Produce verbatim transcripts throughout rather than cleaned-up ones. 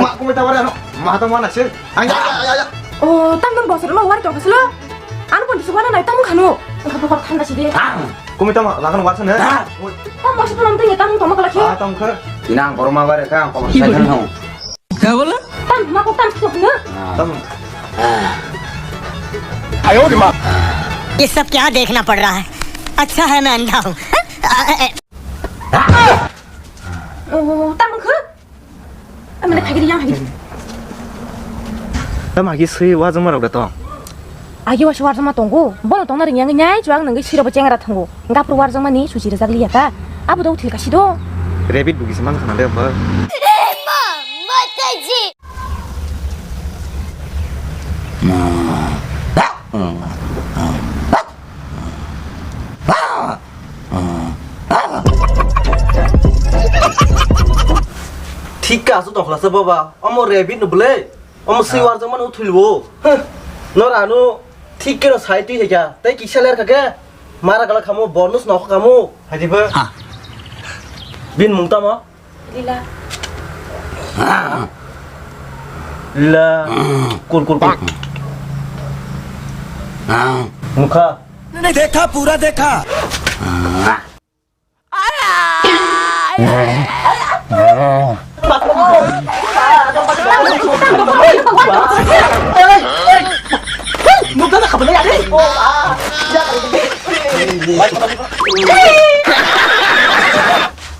Ma, kumui ta wari ano. Ma ta mana se. Ang ya, ya, ya, ya. Oh, tam nang bosor lo wari tong kasilo. Ano pon disu wana nai tam khanu. Ang kha bokor thanda sidi. Kumui ta ma, lagan warsa ne. Tam bosor lo nang tanya tam tong kala khe. Ah, tam khe. Inang korma wari ka, ang kobor sai thang. Kya bola? Tam ma ko tam to na. Tam. ये सब क्या देखना पड़ रहा है? अच्छा है मैं अंधा हूँ। Oh, tam khe. Amane khagiri yang hagiri. Tam agi sui wajang marok da tong. Agi wasi warjama tongo. Bono tongna ring yang nyai chuang nang siro bo chengra thango. Gapur warjama ni susi rejak liya ta. Abo do thil kasi do. Rabbit bugi se man khana de ba. Thik ka aswk tong khlasa baba, omo rabbit no bwle, omo swi warjak mano thwilwo. Huh. Nor ano thik keno sai twi kha, tei kisa ler kha khe, mara gala khamo, bonus nokho khamo. Hadi ba. Ah. Bin mung tamo? Lila. Lila. Kul, kul, kul. Mukha. नहीं देखा, पूरा देखा।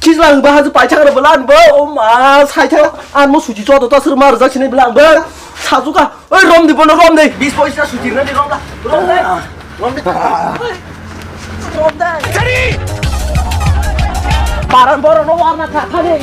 Kisla hwngba hazu paithak rw bwla ang bo, o ma, saithak ang mo suchi chodo ta sir ma rwjak sinai bwla ang bo. Sajuka, oi rom di bono rom di. Bis poisa suchi rwna di rom da. Rom da. Rom da. Paran boro no warna kha kha ni.